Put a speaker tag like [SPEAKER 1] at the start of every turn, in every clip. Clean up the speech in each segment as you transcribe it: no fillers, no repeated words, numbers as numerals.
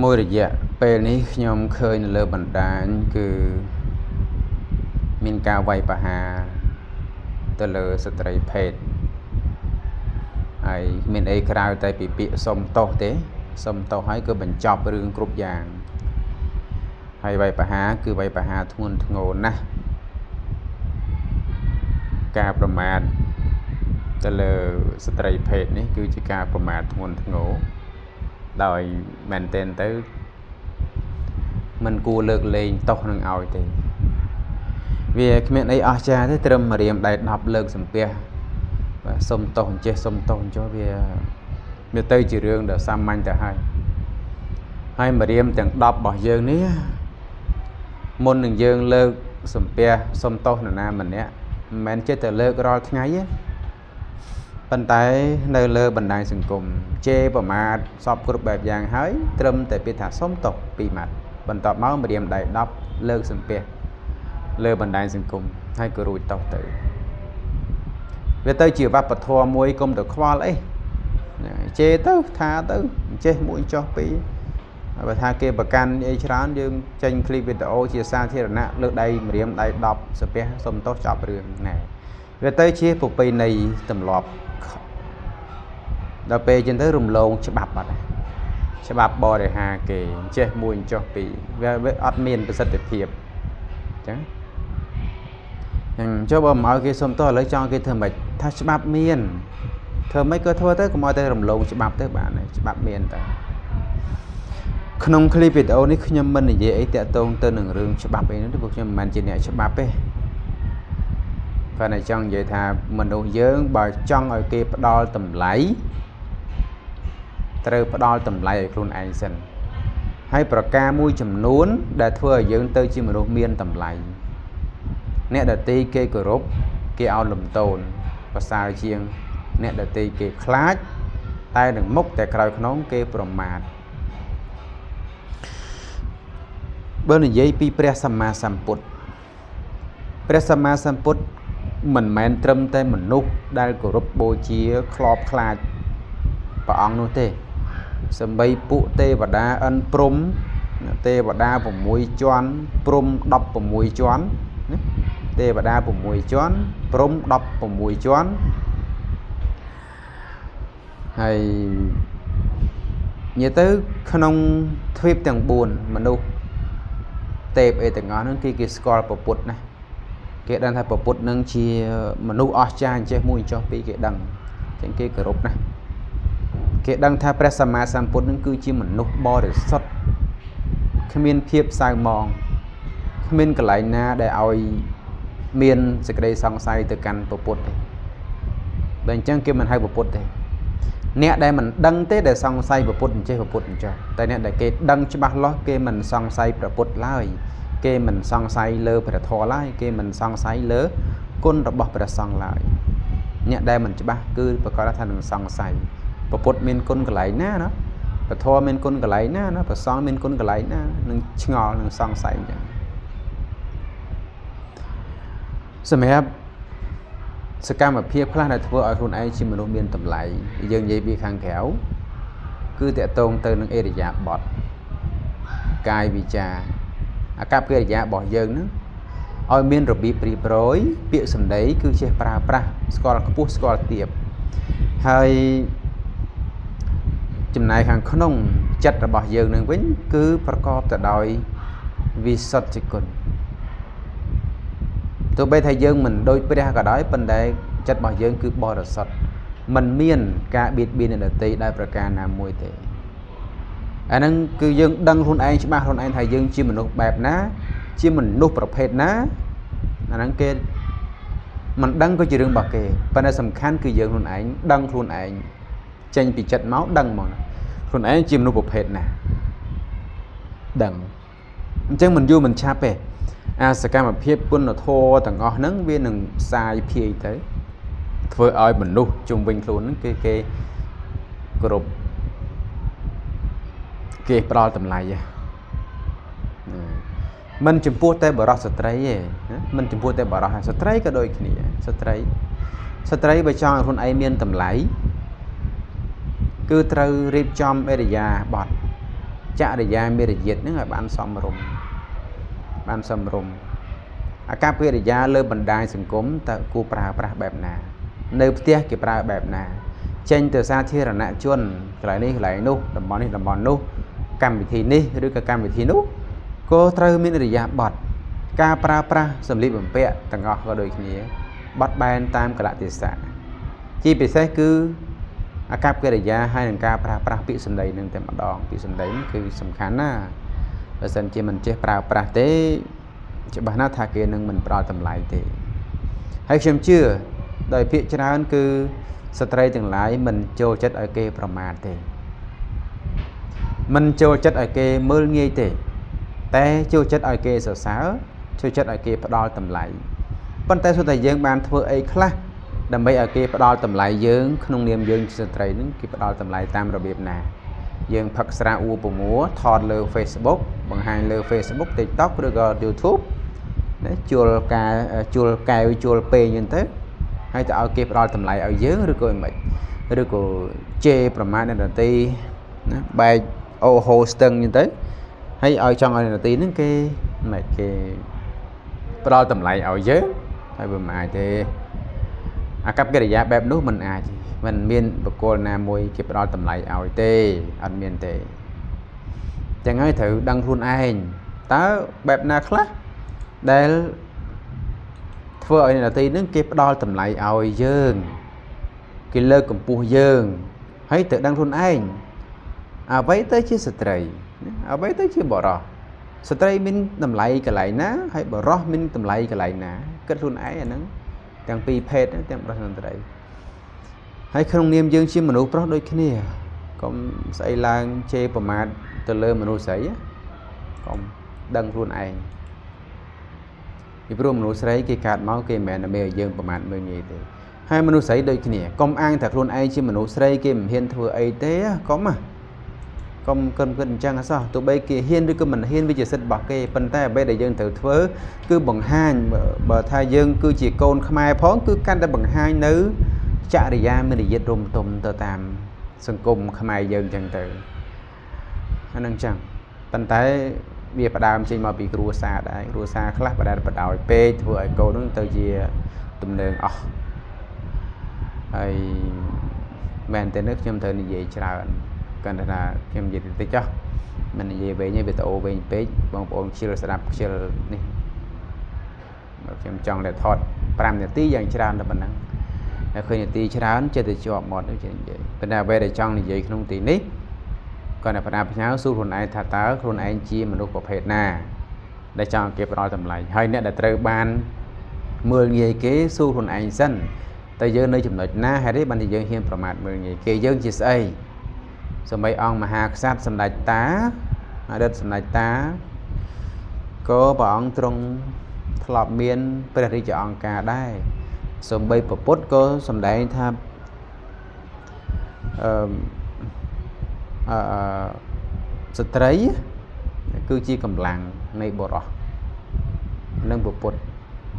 [SPEAKER 1] មួយរយៈពេលនេះខ្ញុំឃើញនៅលើបណ្ដាញគឺមានការវាយប្រហារទៅលើស្ត្រីភេទហើយមានអីក្រៅតែពីពាក្យសុំទោសទេសុំទោសហើយគឺបញ្ចប់រឿងគ្រប់យ៉ាងហើយវាយប្រហារគឺវាយប្រហារធ្ងន់ធ្ងរណាស់ការប្រមាថទៅលើស្ត្រីភេទនេះគឺជាការប្រមាថធ្ងន់ធ្ងរដោយមែនទែនទៅមិនគួរលើកលែងទោសនឹងឲ្យទេវាគ្មានអីអស្ចារ្យទេត្រឹមរៀមដៃ10លើកសំពះបាទសុំទោសអញ្ចេះសុំទោសអញ្ចោះវាទៅជារឿងដ៏សាមញ្ញទៅហើយហើយមរៀមទាំង10របស់យើងនេះមុននឹងយើងលើកសំពះសុំទោសនរណាម្នាក់មិនមែនចេះតែលើករាល់ថ្ងៃទេប៉ុន្តែនៅលើបណ្ដាញសង្គមជេរប្រមាថសពគ្រប់បែបយ៉ាងហើយត្រឹមតែពាក្យថាសុំទោសពីរម៉ាត់បន្ទាប់មកម្រាមដៃ10លើកសំពះលើបណ្ដាញសង្គមហើយក៏រួចទោសទៅវាទៅជាវប្បធម៌មួយកុំទៅខ្វល់អីជេរទៅថាទៅចេះមួយចោះពីរបើថាគេប្រកាន់អីច្រើនយើងចេញឃ្លីបវីដេអូជាសាធារណៈលើកដៃម្រាមដៃ10សំពះសុំទោសចប់រឿងណែវាទៅជាប្រពៃណីទម្លាប់ដល់ពេលចឹងទៅរំលងច្បាប់បាត់ហើយច្បាប់បរិហាគេចេះមួយចុះពីរវាអត់មានប្រសិទ្ធភាពចឹងអញ្ចឹងបើមិនឲ្យគេសុំទោសឥឡូវចង់គេធ្វើម៉េចថាច្បាប់មានធ្វើម៉េចក៏ធ្វើទៅកុំឲ្យតែរំលងច្បាប់ទៅបានហើយច្បាប់មានតែក្នុងឃ្លីបវីដេអូនេះខ្ញុំមិននិយាយអីតាក់ទងទៅនឹងរឿងច្បាប់អីនោះទេព្រោះខ្ញុំមិនមែនជាអ្នកច្បាប់ទេគាត់តែចង់និយាយថាមនុស្សយើងបើចង់ឲ្យគេផ្ដល់តម្លៃត្រូវផ្ដល់តម្លៃឲ្យខ្លួនឯងសិនហើយប្រការមួយចំនួនដែលធ្វើឲ្យយើងទៅជាមនុស្សមានតម្លៃអ្នកដទៃគេគោរពគេឲ្យលំទោនប្រសើរជាងអ្នកដទៃគេខ្លាចតែនឹងមុខតែក្រោយខ្នងគេប្រមាថបើនិយាយពីព្រះសម្មាសម្ពុទ្ធព្រះសម្មាសម្ពុទ្ធមិនមែនត្រឹមតែមនុស្សដែលគោរពបូជាខ្លោបខ្លាចព្រះអង្គនោះទេសម្បីពួកទេវតាឥន្ទព្រំទេវតា6ជាន់ព្រំ16ជាន់ណាទេវតា6ជាន់ព្រំ16ជាន់ហើយនិយាយទៅក្នុងទ្វីបទាំង4មនុស្សទេពអីទាំងអស់ហ្នឹងគេស្គាល់ព្រះពុទ្ធណាគេដឹងថាព្រះពុទ្ធនឹងជាមនុស្សអស្ចារ្យអញ្ចេះមួយចុះពីរគេដឹងអញ្ចឹងគេគោរពណាគេដឹងថាព្រះសម្មាសម្ពុទ្ធនឹងគឺជាមនុស្សបរិសុទ្ធគ្មានភាពសៅហ្មងគ្មានកន្លែងណាដែលឲ្យមានសេចក្តីសង្ស័យទៅកាន់ព្រះពុទ្ធទេបើអញ្ចឹងគេមិនហៅព្រះពុទ្ធទេអ្នកដែលមិនដឹងទេដែលសង្ស័យព្រះពុទ្ធអញ្ចេះព្រះពុទ្ធអញ្ចឹងតែអ្នកដែលគេដឹងច្បាស់លាស់គេមិនសង្ស័យព្រះពុទ្ធឡើយគេមិនសង្ស័យលើព្រះធម៌ឡើយគេមិនសង្ស័យលើគុណរបស់ព្រះសង្ឃឡើយអ្នកដែលមិនច្បាស់គឺប្រកាសថានឹងសង្ស័យព្រះពុទ្ធមានគុណកន្លែងណាណាព្រះធម៌មានគុណកន្លែងណាណាព្រះសង្ឃមានគុណកន្លែងណានឹងឆ្ងល់នឹងសង្ស័យអញ្ចឹងសម្រាប់សកម្មភាពខ្លះដែលធ្វើឲ្យខ្លួនឯងជាមនុស្សមានតម្លៃយើងនិយាយពីខាងក្រៅគឺតកតងទៅនឹងអរិយាបថកាយវិចាអាកប្បកិរិយារបស់យើងហ្នឹងឲ្យមានរបៀបរៀបរយពាក្យសម្ដីគឺចេះប្រើប្រាស់ស្គាល់ខ្ពស់ស្គាល់ទាបហើយចំណែកខាងក្នុងចិត្តរបស់យើងនឹងវិញគឺប្រកបទៅដោយវិសុទ្ធិគុណទោះបីថាយើងមិនដូចព្រះក៏ដោយប៉ុន្តែចិត្តរបស់យើងគឺបរិសុទ្ធមិនមានការបៀតបៀនអ្នកដទៃដោយប្រការណាមួយទេអាហ្នឹងគឺយើងដឹងខ្លួនឯងច្បាស់ខ្លួនឯងថាយើងជាមនុស្សបែបណាជាមនុស្សប្រភេទណាអាហ្នឹងគេមិនដឹងក៏ជារឿងរបស់គេប៉ុន្តែសំខាន់គឺយើងខ្លួនឯងដឹងខ្លួនឯងចេញពីចិត្តមកដឹងមកខ្លួនឯងជាមនុស្សប្រភេទណាដឹងអញ្ចឹងមិនយូរមិនឆាប់ទេអាសកម្មភាពគុណធម៌ទាំងអស់ហ្នឹងវានឹងផ្សាយភាយទៅធ្វើឲ្យមនុស្សជុំវិញខ្លួនហ្នឹងគេគោរពគេផ្ដល់តម្លៃមិនចំពោះតែបរិសុទ្ធស្ត្រីទេមិនចំពោះតែបរិសុទ្ធស្ត្រីក៏ដូចគ្នាស្ត្រីបើចង់ឲ្យខ្លួនឯងមានតម្លៃគឺត្រូវរៀបចំអរិយាបថ ចរិយាមេរយាទហ្នឹងឲ្យបានសមរម្យបានសមរម្យអាកប្បកិរិយាលើបណ្ដាញសង្គមតើគួរប្រើប្រាស់បែបណានៅផ្ទះគេប្រើបែបណាចេញទៅសាធារណជនកន្លែងនេះកន្លែងនោះតំបន់នេះតំបន់នោះកម្មវិធីនេះឬក៏កម្មវិធីនោះក៏ត្រូវមានឥរិយាបថការប្រើប្រាស់សម្លៀកបំពាក់ទាំងអស់ក៏ដូចគ្នាបត់បែនតាមកលៈទេសៈជាពិសេសគឺអាកប្បកិរិយាហើយនឹងការប្រើប្រាស់ពាក្យសម្ដីនឹងតែម្ដងពាក្យសម្ដីគឺសំខាន់ណាបើសិនជាមិនចេះប្រើប្រាស់ទេច្បាស់ណាស់ថាគេនឹងមិនផ្ដល់តម្លៃទេហើយខ្ញុំជឿដោយភាគច្រើនគឺស្ត្រីទាំងឡាយមិនចូលចិត្តឲ្យគេប្រមាថទេមិនចូលចិត្តឲ្យគេមើលងាយទេតែចូលចិត្តឲ្យគេសរសើរចូលចិត្តឲ្យគេផ្ដល់តម្លៃប៉ុន្តែសុទ្ធតែយើងបានធ្វើអីខ្លះដើម្បីឲ្យគេផ្ដល់តម្លៃយើងក្នុងនាមយើងជាស្ត្រីនឹងគេផ្ដល់តម្លៃតាមរបៀបណាយើងផឹកស្រាអួរប្រមួថតលើ Facebook បង្ហាញលើ Facebook TikTok ឬក៏ YouTube ណាជួលការជួលកែវជួលពេងហ្នឹងទៅហើយទៅឲ្យគេផ្ដល់តម្លៃឲ្យយើងឬក៏មិនឬក៏ជេរប្រមាថអ្នកដទៃណាបែកអូហូស្ទឹងហ្នឹងទៅហើយឲ្យចង់ឲ្យអ្នកដទៃហ្នឹងគេមិនគេផ្ដល់តម្លៃឲ្យយើងហើយវាមិនអាចទេអាកប្បកិរិយាបែបនោះមិនអាចមិនមានបុគ្គលណាមួយគេផ្ដល់តម្លៃឲ្យទេអត់មានទេចឹងហើយត្រូវដឹងខ្លួនឯងតើបែបណាខ្លះដែលធ្វើឲ្យអ្នកដទៃនឹងគេផ្ដល់តម្លៃឲ្យយើងគេលើកកម្ពស់យើងហើយត្រូវដឹងខ្លួនឯងអ្វីទៅជាស្ត្រីអ្វីទៅជាបុរសស្ត្រីមានតម្លៃកន្លែងណាហើយបុរសមានតម្លៃកន្លែងណាគិតខ្លួនឯងអាហ្នឹងទាំងពីរភេទទាំងប្រុសនិងស្ត្រីហើយក្នុងនាមយើងជាមនុស្សប្រុសដូចគ្នាកុំស្អីឡើងជេរប្រមាថទៅលើមនុស្សស្រីកុំដឹងខ្លួនឯងពីព្រោះមនុស្សស្រីគេកើតមកគេមិនមែនដើម្បីឲ្យយើងប្រមាថមើលងាយទេហើយមនុស្សស្រីដូចគ្នាកុំអាងថាខ្លួនឯងជាមនុស្សស្រីគេមិនហ៊ានធ្វើអីទេកុំណាកុំគិតអញ្ចឹងអសោះទោះបីគេហ៊ានឬក៏មិនហ៊ានវាជាសិទ្ធិរបស់គេប៉ុន្តែអ្វីដែលយើងត្រូវធ្វើគឺបង្ហាញបើថាយើងគឺជាកូនខ្មែរផងគឺកាន់តែបង្ហាញនៅចរិយាមេរយាទរំទុំទៅតាមសង្គមខ្មែរយើងអញ្ចឹងទៅអានឹងអញ្ចឹងប៉ុន្តែវាផ្ដើមចេញមកពីគ្រួសារដែរគ្រួសារខ្លះបដែតបដោយពេកធ្វើឲ្យកូននឹងទៅជាទំនើងអស់ហើយមែនទេនេះខ្ញុំត្រូវនិយាយច្រើនគាត់ថាខ្ញុំនិយាយតិចចុះមិននិយាយវែងទេវីដេអូវែងពេកបងប្អូនខ្ជិលស្ដាប់ខ្ជិលនេះបើខ្ញុំចង់តែថត5នាទីយ៉ាងច្រើនតែប៉ុណ្ណឹងតែឃើញនាទីច្រើនចិត្តតែជាប់មាត់ទៅនិយាយប៉ុន្តែអ្វីដែលចង់និយាយក្នុងទីនេះគាត់តែផ្ដាំផ្ញើសួរខ្លួនឯងថាតើខ្លួនឯងជាមនុស្សប្រភេទណាដែលចង់ឲ្យគេផ្ដល់តម្លៃហើយអ្នកដែលត្រូវបានមើលងាយគេសួរខ្លួនឯងសិនតើយើងនៅចំណុចណាហេតុអីបានជាយើងហ៊ានប្រមាថមើលងាយគេយើងជាស្អីសម្បីអង្គមហាក្សត្រសម្ដេចតាអតីតសម្ដេចតាក៏ព្រះអង្គទ្រង់ធ្លាប់មានព្រះរាជអង្គការដែរសម្បីពពុទ្ធក៏សម្ដែងថាអឺស្ត្រីគឺជាកម្លាំងនៃបុរសនិងពពុទ្ធ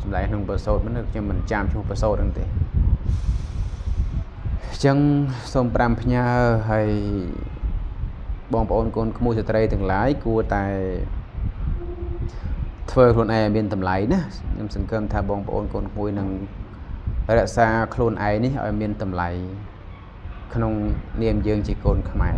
[SPEAKER 1] សម្ដែងក្នុងប្រសូតមិនខ្ញុំមិនចាំឈ្មោះប្រសូតហ្នឹងទេអញ្ចឹងសូមប្រាំផ្ញើឲ្យបងប្អូនកូនក្មួយស្ត្រីទាំងឡាយគួរតែធ្វើខ្លួនឯងឲ្យមានតម្លៃណាខ្ញុំសង្ឃឹមថាបងប្អូនកូនក្មួយនឹងរក្សាខ្លួនឯងនេះឲ្យមានតម្លៃក្នុងនាមយើងជាកូនខ្មែរ